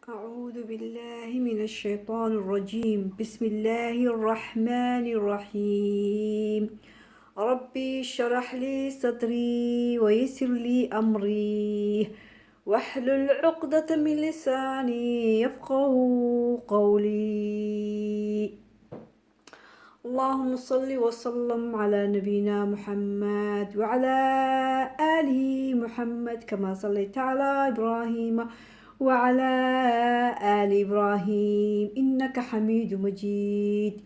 أعوذ بالله من الشيطان الرجيم. بسم الله الرحمن الرحيم. ربي اشرح لي صدري ويسر لي أمري واحلل عقدة من لساني يفقه قولي. اللهم صل وسلم على نبينا محمد وعلى آله محمد كما صليت على إبراهيم وعلى آل إبراهيم إنك حميد مجيد.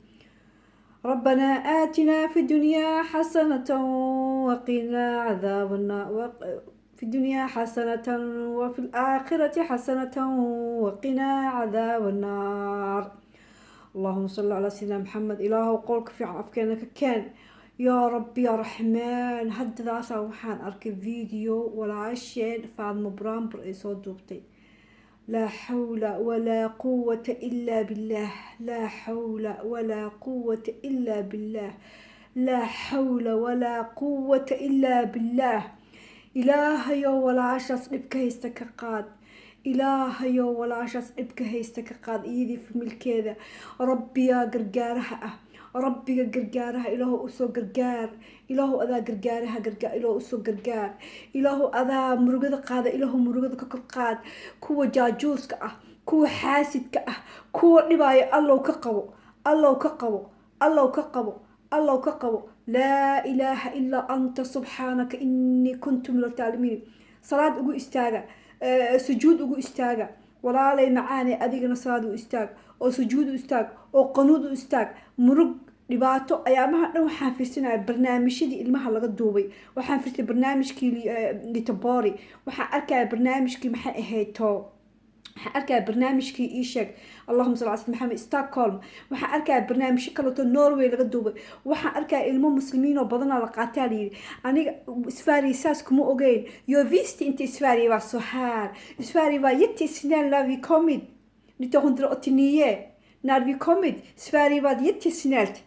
ربنا آتنا في الدنيا حسنة وقنا عذاب النار، في الدنيا حسنة وفي الآخرة حسنة وقنا عذاب النار. اللهم صل على سيدنا محمد. Ilaahow, qowlka fiican afkeena ka keen, yaa Rabbi yaa Raxmaan. Haddadaasaa waxaan arkay video walaasheen Faadmo Brambur ay soo duubtay. Laa xawla walaa quwata ilaa billaah, laa xawla walaa quwata ilaa billaah, laa xawla walaa quwata ilaa billaah. Ilaahayow, walaashaas dhibka haysta ka qaad. Ilaahayow, walaashaas dhibka haysta ka qaad, iyadii familkeeda. Rabbiyaa gargaaraha ah, Rabbiga gargaaraha, Ilaahu usoo gargaar. Ilaahu, adaa gargaaraha gargaar, Ilaahu usoo gargaar. Ilaahu, adaa murugada qaada, Ilaahu murugada ka kor qaad. Kuwa jaajuuska ah, kuwa xaasidka ah, kuwa dhibaaya, Allow ka qabo, Allow ka qabo, Allow ka qabo, Allow ka qabo. Laa ilaaha ilaa anta, subxaanaka inii kuntu min aldaalimiin. Salaad ugu istaaga, sujuud ugu istaaga. Walaalay macaane, adigana salaad u istaag oo sujuud u istaag oo qanuud u istaag. Murug, dhibaato, ayaamaha dhan waxaan fiirsanaya barnaamijyadii ilmaha laga duubay. Waxaan fiirsanay barnaamijkii Litobori, waxaan arkaya barnaamijkii, maxay ahayd to, waxaan arkaya barnaamijkii, ii sheeg, allahuma salli ala Maxamed, Stockholm. Waxaan arkaya barnaamijyo kaleeto Norway laga duubay. Waxaan arkaya ilmo muslimiin oo badanaa la qaataa la yidhi. Aniga Sverige saas kuma ogeyn. Jag visste inte Sverige var så här. Sverige var jättesnäll när vi kommit 1989. När vi kommit, Sverige var jättesnällt.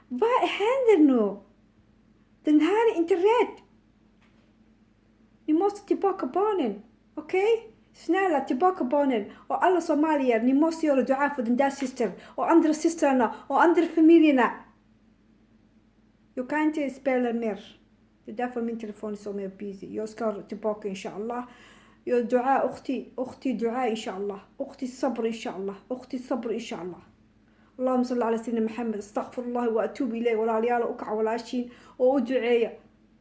Vad händer nu? Den här är inte rätt. Ni måste tillbaka barnen, okej? Okay? Snälla, tillbaka barnen. Och alla somalier, ni måste göra dua för den där systern och andra systrarna och andra familjerna. Jag kan inte spela mer. Det är därför min telefon är så mer busy. Jag ska tillbaka inshallah. Jag dua أختي، أختي دعاء إن شاء الله، أختي الصبر إن شاء الله، أختي الصبر إن شاء الله. اللهم صل على سيدنا محمد. استغفر الله واتوب اليه. Walaalayaal, u kaca walaashiin oo u duceeya.